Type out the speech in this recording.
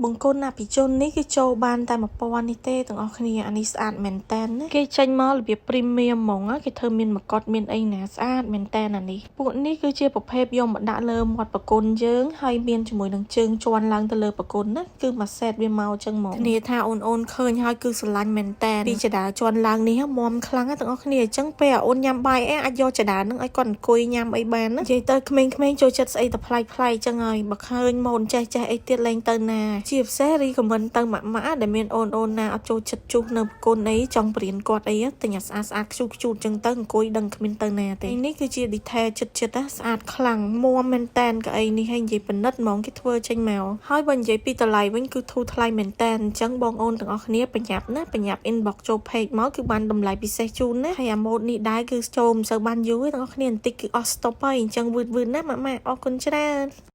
បង្គន់អភិជននេះគឺចូលបានតែ1000នេះទេទាំងអស់គ្នាអានេះស្អាតមែនតើណាគេចេញមករបៀប premium ហ្មងណាគេធ្វើមានមកុដមានអីណាស្អាតមែនតើអានេះពួកនេះគឺជាប្រភេទយកមកដាក់លើមាត់បង្គន់យើងហើយមានជាមួយនឹងជើងជន់ឡើងទៅលើបង្គន់ណាគឺមួយសេតវាមកចឹងហ្មងធានាថាអូនអូនឃើញហើយគឺស្រឡាញ់មែនតើពីចដាជន់ឡើងនេះមមខ្លាំងណាស់ទាំងអស់គ្នាអញ្ចឹងពេលអូនញ៉ាំបាយអីអាចយកចដានឹងឲ្យគាត់អង្គុយញ៉ាំអីបានណានិយាយទៅក្មេងៗចូលចិត្តស្អីតែប្លែកប្លែកចឹងហើយបើឃើញម៉ូនចេះចេះអីទៀតលែងទៅណាជាពិសេស recommend ទៅម៉ាក់ម៉ាក់ដែលមានអូនអូនណាអត់ចូលចិត្តជុះនៅបង្គន់អីចង់បរៀនគាត់អីទិញអាស្អាតស្អាតខ្ជូតខ្ជូតចឹងទៅអង្គុយដឹងគ្មានទៅណាទេនេះគឺជា detail ចិត្តចិត្តណាស្អាតខ្លាំងមួមមែនតែនកៅអីនេះឲ្យនិយាយពិនិត្យហ្មងគេធ្វើចេញមកហើយបើនិយាយពីតម្លៃវិញគឺធូរថ្លៃមែនតែនអញ្ចឹងបងអូនទាំងអស់គ្នាប្រញាប់ណាប្រញាប់ inbox ចូល page មកគឺបានតម្លៃពិសេសជូនណាហើយអាម៉ូតនេះដែរគឺចូលមិនសូវបានយូរទេទាំងអស់គ្នាបន្តិចគឺអស់ stock ហើយអញ្ចឹងវឺតវឺតណាម៉ាក់ម៉ាក់អរគុណច្រើន។